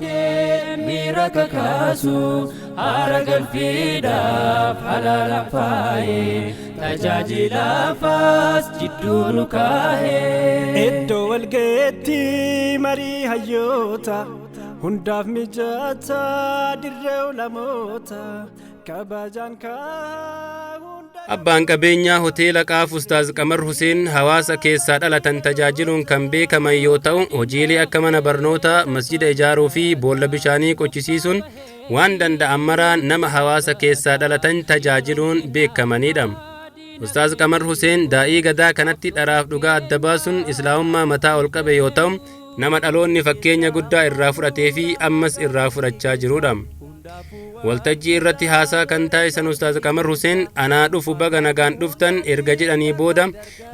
Baatee miira kakaasu haara galfiidhaaf halaalaan faayee tajaajilaafas jidduu nu kaahee. Iddoo walgayeetti marii hayyoota hundaaf mijataa dirree ulamoota kabajaan kaa hunda. Abbaan qabeenyaa hoteela Qaaf Ustaaz Qamar Huseen hawaasa keessaa dhalatan tajaajiluun kan beekaman yoo ta'u, hojiilee akka mana barnootaa, masjida ijaaruu fi boolla bishaanii qochisiisuun waan danda'an maraa nama hawaasa keessaa dhalatan tajaajiluun beekamanidha. Ustaaz Qamar Huseen daa'ii gadaa kanatti dharaaf dhugaa adda baasuun islaamummaa mataa ol qabe yoo ta'u, nama dhaloonni fakkeenya guddaa irraa fudhatee fi ammas irraa fudhachaa jirudha. Waltajjii irratti haasaa kan taasisan Ustaaz Qamar Huseen anaa dhufu baga nagaan dhuftan erga jedhanii booda,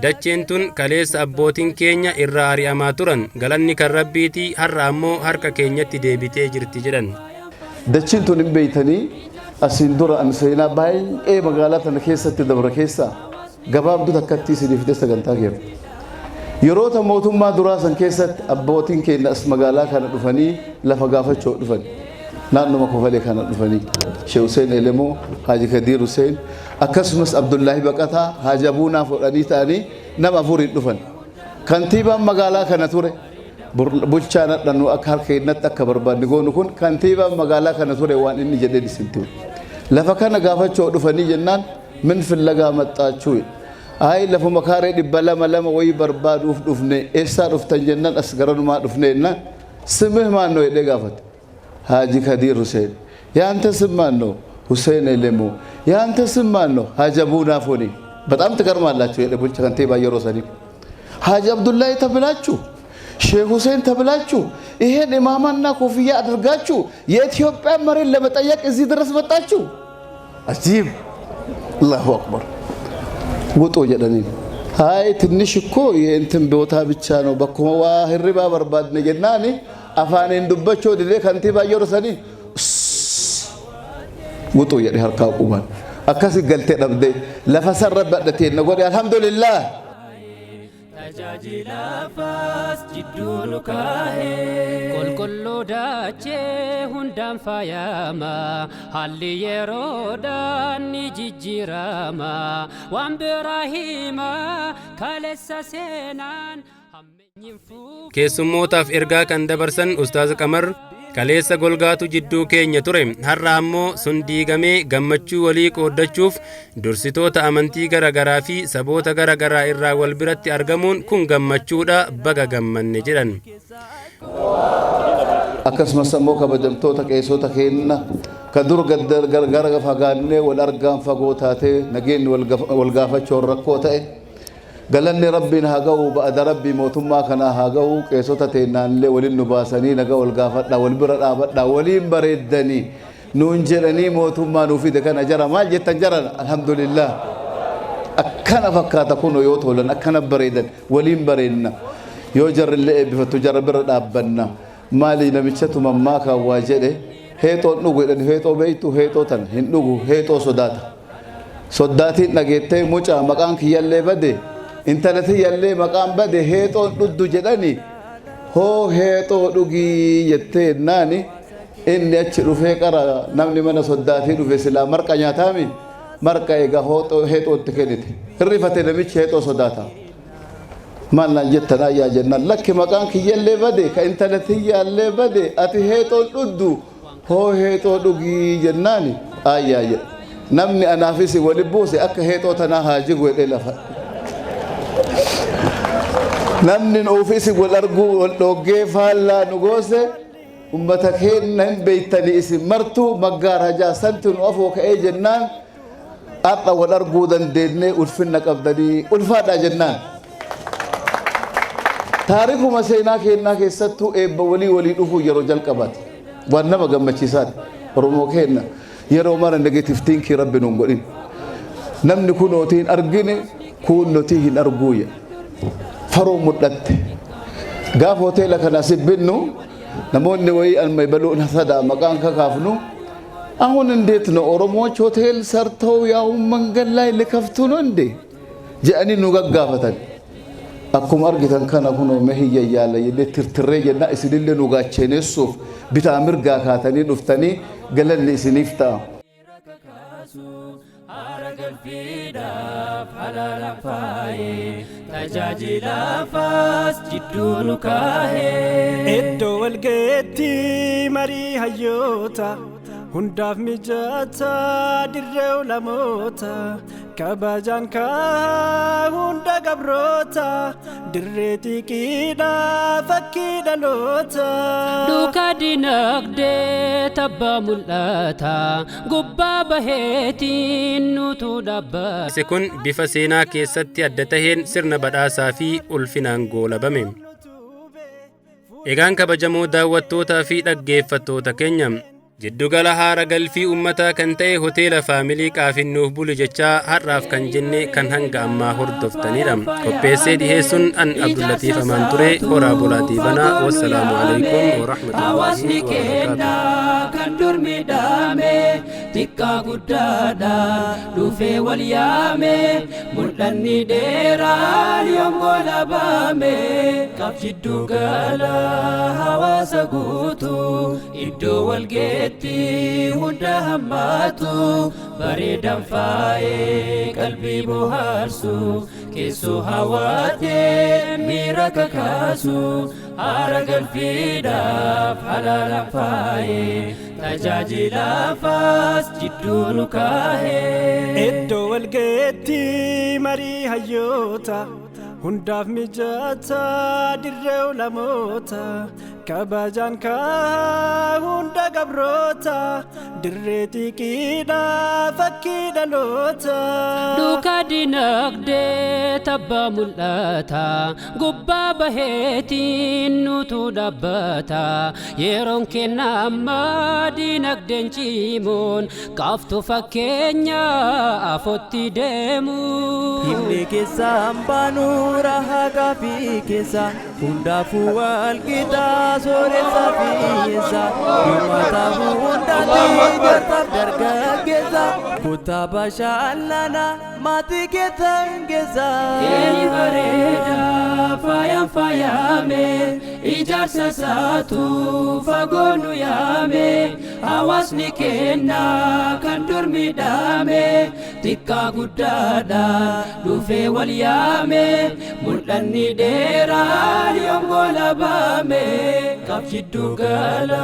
dacheen tun kaleessa abbootiin keenya irraa ari'amaa turan galanni kan Rabbiitii, har'a ammoo harka keenyatti deebitee jirti jedhan. Dachiin tun hin beeytanii, asiin dura an seenaa baay'ee magaalaa tana keessatti dabra keessaa gabaabduu takkatti isiniif fide sagantaa keenya. Yeroo ta mootummaa duraa san keessatti abbootiin keenya as magaalaa kana dhufanii lafa gaafachuu dhufan. Naannoma Kofalee kana dhufanii Sheekh Hussein Elemoo, Haaji Kadiir Hussein, akkasumas Abdullaahi Baqataa, Haaji Abuunaa fudhanii ta'anii nama afuriin dhufan. Kantiibaan magaalaa kana ture, bulchaan hadhannu akka harka keenyatti akka barbaadne goonu kun, kantiibaan magaalaa kana ture waan inni jedheen isin himu. Lafa kana gaafachuu dhufanii jennaan, "Min fillagaa maxxaachuu?" Ayi, lafuma kaaree 200 lama wayii barbaaduuf dhufne. Eessaa dhuftan jennaan, as garanumaa dhufne jennaan, "ስምህ ማን ነው?" jedhee gaafate. Haaji Kadiir Hussein. "ያንተ ስም ማን ነው?" Hussein Elemo. "ያንተ ስም ማን ነው?" Haaji Abuunaa Foni. በጣም ትገርማላችሁ jedhe bulcha kantiibaa yeroo sanii. "ሀጂ አብዱላሂ ተብላችሁ፣ ሼህ ሁሴን ተብላችሁ፣ ይሄን ኢማማና ኮፍያ አድርጋችሁ የኢትዮጵያ መሬት ለመጠየቅ እዚህ ድረስ መጣችሁ። አጂብ፣ አላሁ አክበር፣ ውጡ" jedhaniin. Hayi, ትንሽ እኮ የእንትን ቦታ ብቻ ነው, bakkuma waa hirribaa barbaadne jennaani, afaaniin dubbachuu didee kantiibaa yeroo sanii "ውጡ" jedhe harkaa quban. Akkasi galtee dhabdee lafa san Rabbi adhatee na godhe, alhamdulillah. Tajaajilaafas jidduu nu kaahee. Qulqulluu dachee hundaan faayama, haalli yeroodhaan ni jijjiirama, waan biraa hima kaleessa seenaan hammeenyiin fuuf. Keessummootaaf ergaa kan dabarsan Ustaaz Qamar, kaleessa golgaatu jidduu keenya ture, har'a ammoo sun diigamee gammachuu walii qooddachuuf dursitoota amantii gara garaa fi saboota gara garaa irraa wal biratti argamuun kun gammachuudha, baga gammanne jedhan. Akkasumas ammoo kabajamtoota qeessota keenya ka dur gargara fagaannee wal argaan fagoo taatee nageenyi wal gaafachuun rakkoo ta'e, galanni Rabbiin haa ga'u, ba'ada Rabbii mootummaa kanaa haa ga'u. Qeessota teennaallee waliin nu baasanii naga wal gaafadhaa, wal bira dhaabadhaa, waliin bareeddanii nuun jedhanii mootummaa nuu fide kana jara maal jettan jaran? Alhamdulillah, akkana fakkaata kun yoo tolan, akkana bareedan, waliin bareenna. Yoo jarrillee eebbifattu jara bira dhaabbanna. Maali, namichatu mammaa waa jedhe, heexoon dhugu jedhan. Heexoo beeytu? Heexoo tan hin dhugu, heexoo sodaata. Soddaatiin dhageettee, "Mucaa, maqaan kiyyallee bade, intala tiyyallee maqaan bade, heexoon dhuddu jedhani, hoo heexoo dhugii" jettee naani. Inni achi dhufee qara namni mana soddaatii dhufe silaa marqa nyaataami, marqa egaa heexootti kennite, hirrifate. Namichi heexoo sodaata. "Maal naan jettan ayyaa?" jennaan, "Lakki, maqaan kiyyallee bade, ka intala tiyyaallee bade, ati heexoon dhuddu, hoo heexoo dhugii" jennaani, "Ayyaa" jedhe. "Namni anaafis wali buuse akka heexoo tanaa haa jigu" jedhee lafa. Namni nuufis wal arguu wal dhoggee faallaa nu goose, ummata keenya hin beeytanii, isin martuu maggaarajaa santi nu afoo ka'ee jennaan, har'a wal arguu dandeenyee ulfinna qabdanii, ulfaadhaa jennaan. Taarikuma seenaa keenyaa keessattuu eebba walii walii dhufuu yeroo jalqabaati. Waan nama gammachiisaati. Oromoo keenya yeroo mara negative thinking Rabbi nuun godhin. Namni kunootii hin argine, kun nuti hin arguuya. Faroo mul'atte. Gaafa hoteela kana sibbinnu namoonni wayii alma ibaluun hasadaa maqaan kakaafnu, "አሁን እንዴት ነው ኦሮሞዎች ሆቴል ሰርተው ያው መንገድ ላይ ሊከፍቱ ነው እንዴ?" jedhanii nu gaggaafatan. Akkuma argitan kana kunoo mee hiyya yaala jennee tirtirree jenna isinillee nu gaacheenessuuf bitaa mirgaa kaatanii dhuftanii galanni isiniif ta'a. Haara galfiidhaaf halaalaan faayee tajaajilaafas jidduu nu kaahee. Iddoo walgayeetti marii hayyoota hundaaf mijataa dirree ulamoota kabajaan kaa hunda gabroota dirree xiiqiidha fakkii dhaloota. Duukaa dinagdee tabbaa mul'ata gubbaa baheetiin nutu dhaabbata. Isa kun bifa seenaa keessatti adda taheen sirna badhaasaa fi ulfinaan goolabame. Egaan kabajamoo daawwattootaa fi dhaggeeffattoota keenya jiddugala haara galfii uummataa kan ta'e hoteela Faamilii Qaafinnuuf bulu jechaa har'aaf kan jenne kan hanga ammaa hordoftanidha. Qopheessee dhiheessuun an Abdullatiif Amaan ture horaa bulaatii banaa. Wassalaamu alaikum warahmatullahi Hawaasni wabarakaatuh. keenya kan dur miidhame xiqqaa guddaadhaan dhufee wal yaame mul'anni dheeraan yoom goolabame qaaf jidduu gala hawaasa guutuu iddoo walgeetti hunda hammaatu bareedaan faayee qalbii bohaarsu keessoo hawaatee miira kakaasu haara galfiidhaaf halaalaan faayee tajaajilaafas jidduu nu kaahee. Iddoo walgayeetti marii hayyoota hundaaf mijataa dirree ulamoota kabajaan kaa hunda gabroota dirree xiiqiidha fakkii dhaloota. Duukaa dinagdee tabbaa mul'ata gubbaa baheetiin nutu dhaabbata yeroon kenna ammaa dinagdeen cimuun qaaftu fakkeenya afotti deemu. Himni keessa hambaanuu rahaa gaafii keessa hundaafuu wal qixaa sooressaa fi hiyyeessa uummata hundaati jaarsaaf dargaggeessa kuttaa bashannana maatii keessan keessa. Keeni bareeda faayaan faayame ijaarsa isaatu fagoo nu yaame hawaasni keenya kan dur miidhame xiqqaa guddaadhaan dhufee wal yaame mul'anni dheeraan yoom goolabame qaaf jidduu gala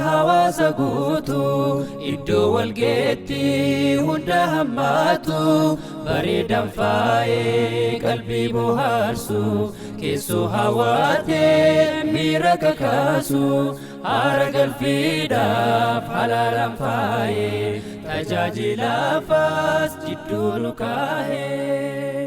hawaasa guutuu iddoo walgeetti hunda hammaatu bareedaan faayee qalbii bohaarsu keessoo hawaatee miira kakaasu haara galfiidhaaf halaalaan faayee tajaajilaafas jidduu nu kaahee.